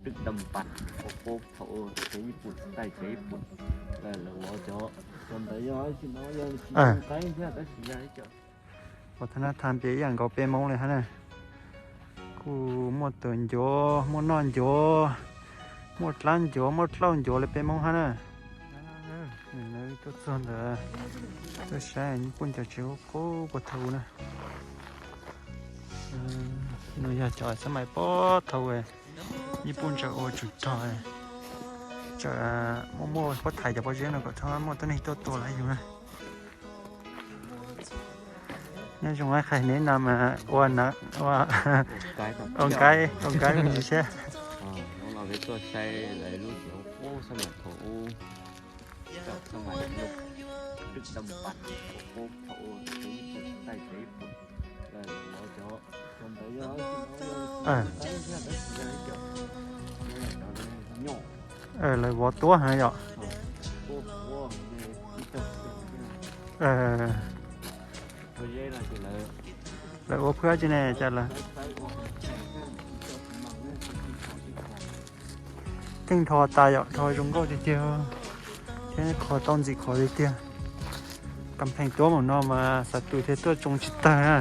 Uas thaum nab tham ces ib yam nkaus peb Hmoob li hab na. Kuj muaj tuam ncuav, muaj noj ncuav, muaj dlaab ncuav, muaj dlauj ncuav li peb Hmoob hab na. Tuaj txog ntawd, tuaj saib nyij puj cov tsev qub qub puag thaum ub na. No yog cov xab maim puag thaum ub, nyij puj tseem ua tsum rog, tseem muaj muaj puab thaiv cov pob zeb no kom txhob muaj tuab neeg tuaj tua lawv yug na. Nyob zoo, qhia neb no mas ua, ua nkaib, ua nkaib me ntsis thiab. Lawv vov tuab heev yom. Lawv ua phwb tsi ne cas lawv keej dhos tas yom, dhos zoo nkauj tiag tiag thiab qhov tau ntxim qhov tiag tiag. Kam pheem tuab mus no mas xav tus thiaj tuaj tsoo tsis tawg na.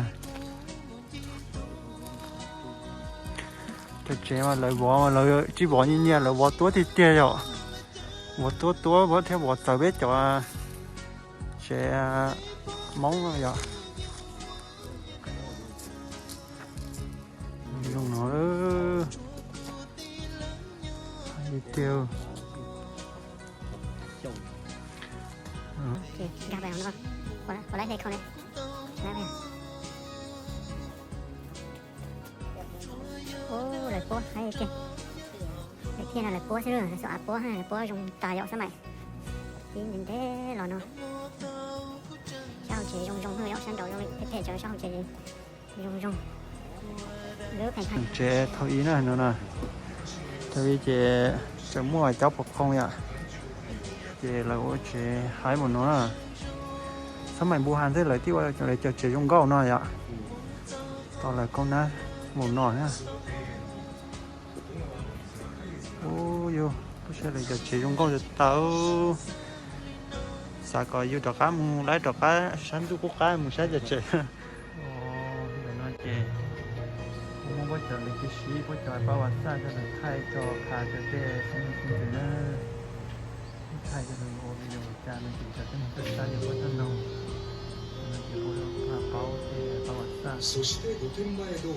Cov tsev mas lawv vov mas lawv tsis vov nyias nyias, lawv vov tuab tiag tiag yom. Vov tuab tuab thiab vov txawv peb cov tsev Hmoob yom. Zoo no tiag. Lawv puab, lawv thiaj no lawv puab xwb, lawv xuas av puab, lawv puab zoo tas yom xab maim. Ib ntev ntev los no, sab hauv tsev zoo zoo, yog sab nraud zoo li phem phem, sab hauv tsev zoo zoo. Tsev thaum ub na no na, thaum ub ces tseem muaj cov pov qhoos yom, ces lawv ua tsev haib mus no na. Xab maim npu has thiab lawv thiaj ua lawv cov tsev zoo nkauj no yom. Tau lawv koob nab mus no na. Ub, yus pub saib lawv cov tsev zoo nkauj tas tas. Xav kom yus rov qab mus laib rov qab sab ntuj qub qab mus saib cov tsev. Ntawm no ces kuv muab puab cov lwm tib si, puab cov pab vas xaj coj lug thaij tso qha rau tej xeeb leej xeeb ntxwv na. Thaij coj lug ua video cas no ces cov tib neeg tuaj saib yog puab tuaj noog. No ces puab paub tej pab vas xaj. Tus no yog tus muaj koom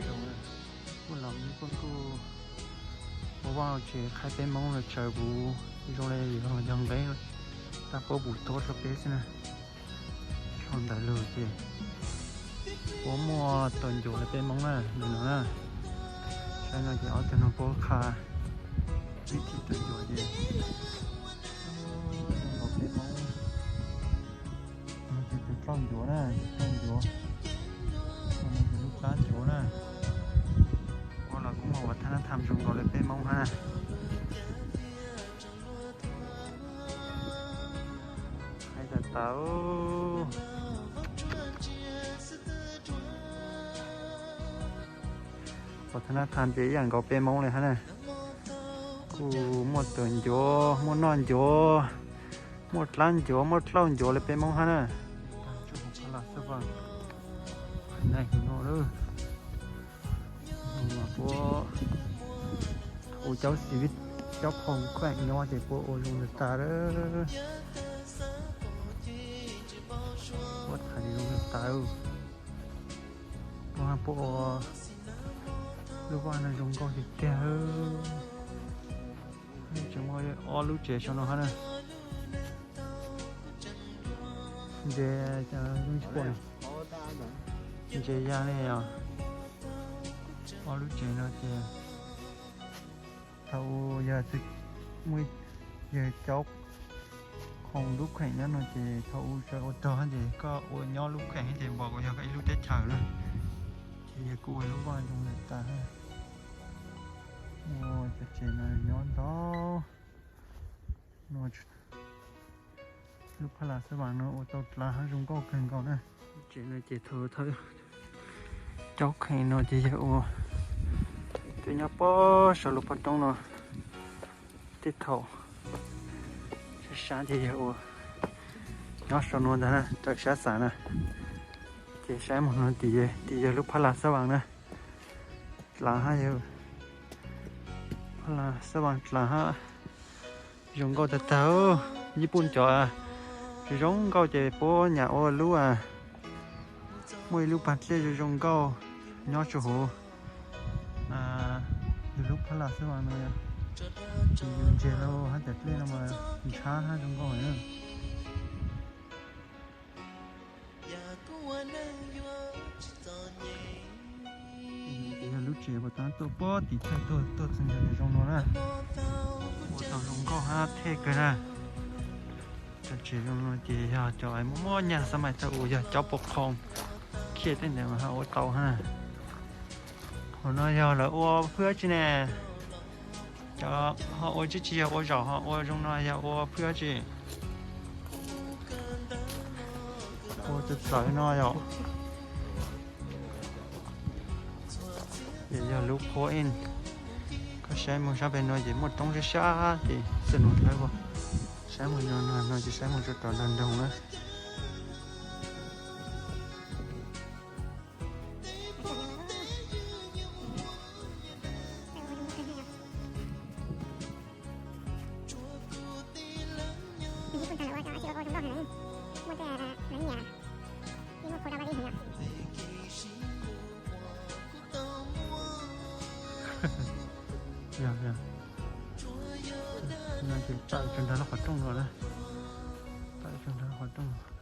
ntawm kuj los kuj ua vaj tsev qhaib peb Moob los tsaws puv zoo li yog nqeeb tag puab puv tuab rau peb xwb na. Dhau ntawd lug ces puab muaj tua ncuav li peb Moob na, ntawm no na. Saib no ces ob tug no puab qha vib thim tua ncuav ces zoo nkaus peb Moob. No ces tus dlauj ncuav na, tus dlauj ncuav. No ces lub plab ncuav na. Ua los kuj muaj ua thaj nab tham zoo nkaus li peb Moob hab na. Haib tas tas. Ua thaj nab tham ces ib yam nkaus peb Moob li hab na. Kuj muaj tua ncuav, muaj noj ncuav, muaj dlaab ncuav, muaj dlauj ncuav li peb Moob hab na. Puab ua cov xis vib, cov khoom kheem nyob ces puab ua zoo li tas lawm. Puab tham zoo li tas. Puab, puab ua lub vaj no zoo nkauj tiag tiag. Tseem muaj ob lub tsev saum no hab na. Ntses zoo tsis pom, ntses yag li os. Ob lub tsev no ces thaum ub yog, yog cov khoom lub kheem nyob no ces thaum ub tseem ua rog ces koj ua nyob lub kheem ces npaum yog koj ib lub teb chaws na. Ces yog kuj ua lub vaj zoo li tas. Ua cov tsev no nyob ntau. Lub phaj las xab vam no ua tau dlav hab zoo nkauj kawg nkaus na. Tsev no ces thaum, thaum Cov kheem no ces yog ua, twb nyob pog saum lub pob roob no, tej thaum sab sab ces yog ua nyob saum no ntag na, raws sab xav na. Ces saib mus no tim, tim yog lub phab las xab vas na, dlav hab yog phab las xab vas dlav hab. Zoo nkauj tag tag. Nyij Pooj cov zoo zoo nkauj ces puab nyam ua lub, muaj ib lub pag dlej zoo zoo nkauj nyob tsuas huv yus lub phab las xab vas no. Ces yus ntsia rau hab cov dlej no mas ntshab hab zoo nkauj heev. Yog lub tsev puas tab tuaj puag tim thawj tuaj, tuaj txog ntawm zoo no na. Ua tau zoo nkauj hab thej kawg na. Cov tsev zoo no ces yog cov muaj muaj nyaj xab mais tau ua, yog cov pov qhoos khiaj tej ntawd mas ho ua tau hab. Hauv no yog lawv ua phwj dab tsi ne? Cov ho ua tsis, tsis yog ua zaum, ho ua zoo no yog ua phwj dab tsi? Ua txawv txawv no yom. Ces yog lub qhua ej. Koj saib mus sab pem no ces muaj roob sab sab ces txawm nus dlawb ua. Saib mus no, no ces saib mus rau tom nrag nroog na. Yog, yog. No ces tawm tsuas nrog lub qhov rooj no na. Tawm tsuas nrog lub qhov rooj.